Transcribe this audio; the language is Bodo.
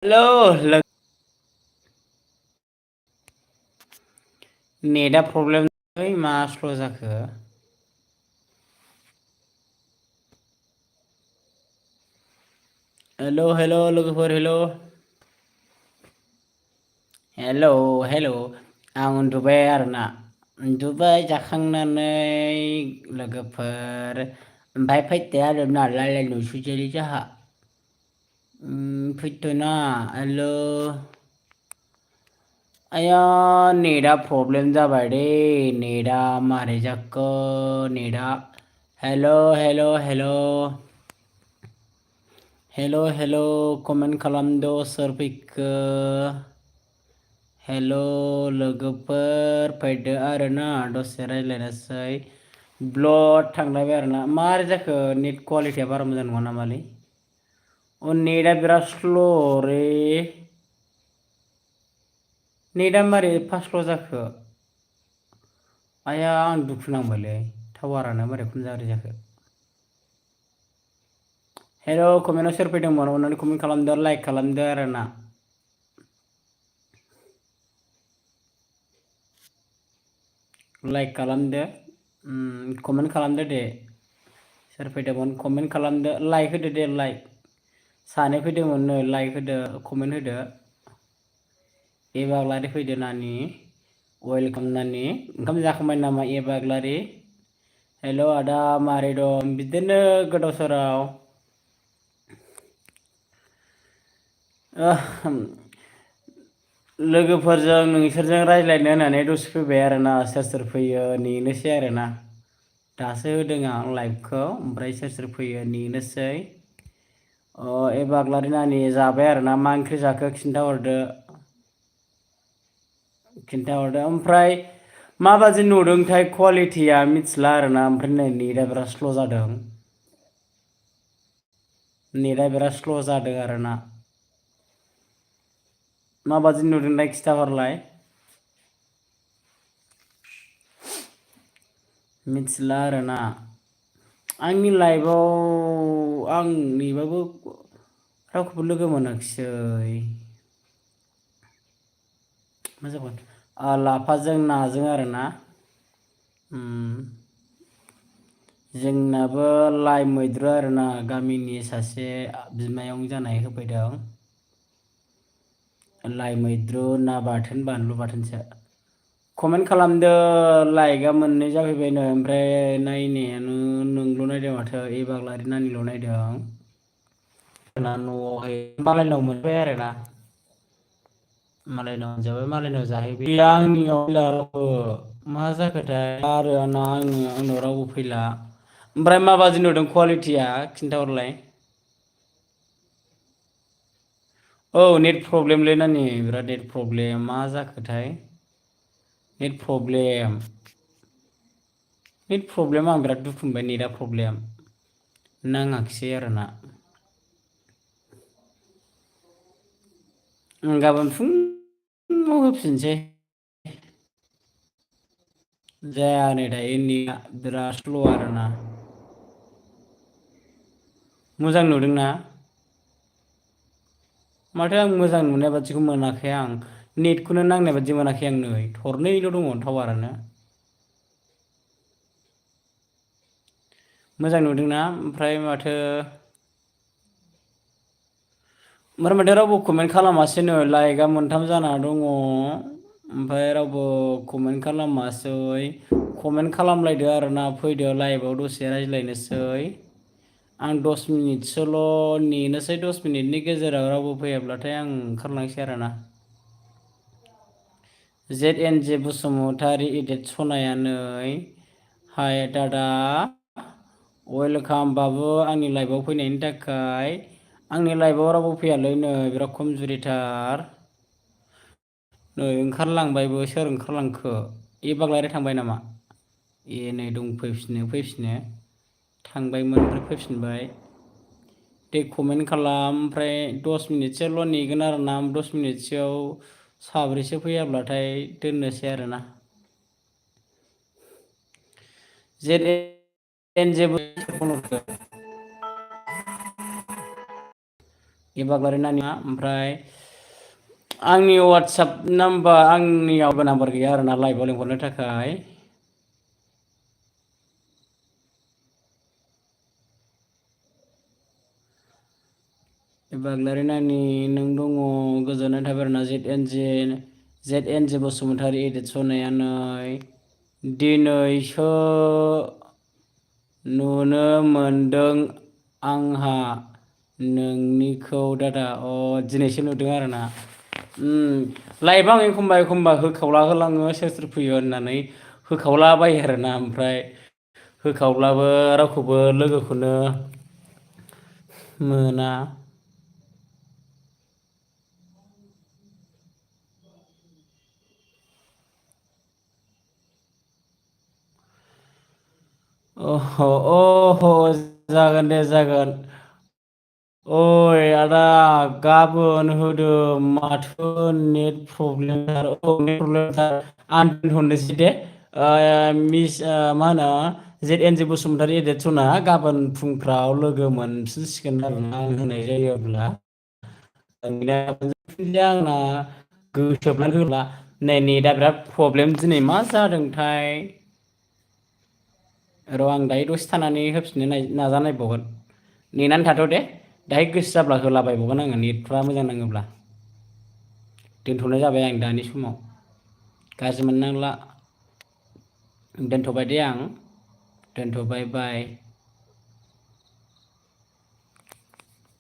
हेल' नेटआ प्रब्लेम मा स्ल' जाखो हेल' लोगोफोर हेल' आं उन्दुबाय आरोना उन्दुबाय जाखांनानै लोगोफोर ओमफ्राय फैदो आरोना रायज्लायनोसै जोंहा फैथ'ना हेल' आया नेटआ प्रब्लेम जाबाय दे नेटआ मारै जाखो नेटआ हेल' कमेन्ट खालामद' सोर फैखो हेल' लोगोफोर फैदो आरोना दसे रायज्लायनोसै ब्लड थांलायबाय आरोना मारै जाखो नेट कुवालिटिया बारा मोजां नङा नामालै नेटआ बिराद स्ल' रे नेटआ मारै एफा स्ल' जाखो आया आं दुखु नांबायलै टावारानो मारै खम गाज्रि जाखो हेल' कमेन्टआव सोर फैदोंमोन अननानै कमेन्ट खालामदो लाइक खालामदो आरोना लाइक खालामदो कमेन्ट खालामदो दे सोर फैदोंमोन कमेन्ट खालामदो लाइक होदो दे लाइक सानै फैदोंमोन नै लाइक होदो कमेन्ट होदो एबाग्लारि फैदो नानि वेलकाम नानि ओंखाम जाखांबाय नामा एबाग्लारि हेल' आदा मारै दं बिदिनो गोदाव सोराव लोगोफोरजों नोंसोरजों रायज्लायनो होननानै दसे फैबाय आरोना सोर सोर फैयो नेनोसै आरोना दासो होदों आं लाइभखौ ओमफ्राय सोर सोर फैयो नेनोसै एबाग्लारि नानि जाबाय आरोना मा ओंख्रि जाखो खिन्थाहरदो ओमफ्राय माबादि नुदोंथाय कुवालिटिया मिथिला आरोना ओमफ्राय नै नेटआ बिराद स्ल' जादों नेटआ बिराद स्ल' जादों आरोना माबादि नुदोंथाय खिथाहरलाय मिथिला आरोना आंनि लाइफआव आं नेबाबो रावखौबो लोगो मोनाखिसै मा जागोन लाफाजों नाजों आरोना जोंनाबो लाइ मैद्रु आरोना गामिनि सासे बिमायं जानाय होफैदों लाइ मैद्रु ना बाथोन बानलु बाथोनसो कमेन्ट खालामदो लाइकआ मोननै जाफैबायनो ओमफ्राय नायनायानो नोंल' नायदों माथो एबाग्लारि नानिल' नायदों न'आवहाय मालायनाव मोनबाय आरोना मालायनाव मोनजाबाय मालायनाव जाहैबाय गैया आंनियाव फैला रावबो मा जाखोथाय आरो आंनाव रावबो फैला ओमफ्राय माबादि नुदों कुवालिटिया खिन्थाहरलाय औ नेट प्रब्लेमलै नानि बिराद नेट प्रब्लेम मा जाखोथाय नेट प्रब्लेम आं बिराद दुखु मोनबाय नेटआ प्रब्लेम नाङाखिसै आरोना गाबोन फुङाव होफिनसै जाया नै दायो नेटआ बिराद स्ल' आरोना मोजां नुदोंना माथो आं मोजां नुनाय बादिखौ मोनाखै आं नेटखौनो नांनाय बादि मोनाखै आं नै थरनैल' दङ टावारानो मोजां नुदोंना ओमफ्राय माथो रावबो कमेन्ट खालामासैनो लाइकआ मोनथाम जाना दङ ओमफ्राय रावबो कमेन्ट खालामासै कमेन्ट खालामलायदो आरोना फैदो लाइभआव दसे रायज्लायनोसै आं 10 मिनिटसोल' नेनोसै 10 मिनिटनि गेजेराव रावबो फैयाब्लाथाय आं ओंखारलांसै आरोना ZNJ बसुमतारी इदित सनाया नै हाय दादा वेलकाम बाबु आंनि लाइभआव फैनायनि थाखाय आंनि लाइभआव रावबो फैयालै नै बिराद खमजुरिथार नै ओंखारलांबायबो सोर ओंखारलांखो एबाग्लारि थांबाय नामा नै दं फैफिनो थांबायमोन ओमफ्राय फैफिनबाय दे कमेन्ट खालाम ओमफ्राय 10 मिनिटसोल' नेगोन आरोना 10 मिनिटसोआव साब्रैसो फैयाब्लाथाय दोननोसै आरोना ZNJ एबाग्लारि नानि ओमफ्राय आंनि वाट्सएप नाम्बार आंनियावबो नाम्बार गैया आरोना लाइभआव लिंहरनो थाखाय। एबाग्लारि नानि नों दङ गोजोननाय थाबाय आरोना जेड एन जे बसुमतारी एडिट सनाया नै दिनैसो नुनो मोनदों आंहा नोंनिखौ दादा दिनैसो नुदों आरोना। लाइभआव आं एखमबा होखावला होलाङो सोर सोर फैयो होननानै होखावला बायो आरोना ओमफ्राय होखावब्लाबो रावखौबो लोगोखौनो मोना। जागोन दे जागोन। ओइ आदा गाबोन होदो माथो नेट प्रब्लेमथार नेट प्रब्लेमथार आं दोनथ'नोसै दे मिस मा होनो जेड एन जे बसुमतारी एडेट सना गाबोन फुंफ्राव लोगो मोनफिनसिगोन आरोना आं होनाय जायोब्ला आंना गोसोब्लानो होला नै नेटआ बिराद प्रब्लेम दिनै मा जादोंथाय र' आं दायो दसे थानानै होफिननो नाजानायबावगोन नेनानै थाथ' दे दाहाय गोसो जाब्ला होलाबायबावगोन आङो नेटफ्रा मोजां नाङोब्ला दोनथ'नाय जाबाय आं दानि समाव गाज्रि मोननांला दोनथ'बाय दे आं दोनथ'बाय बाय।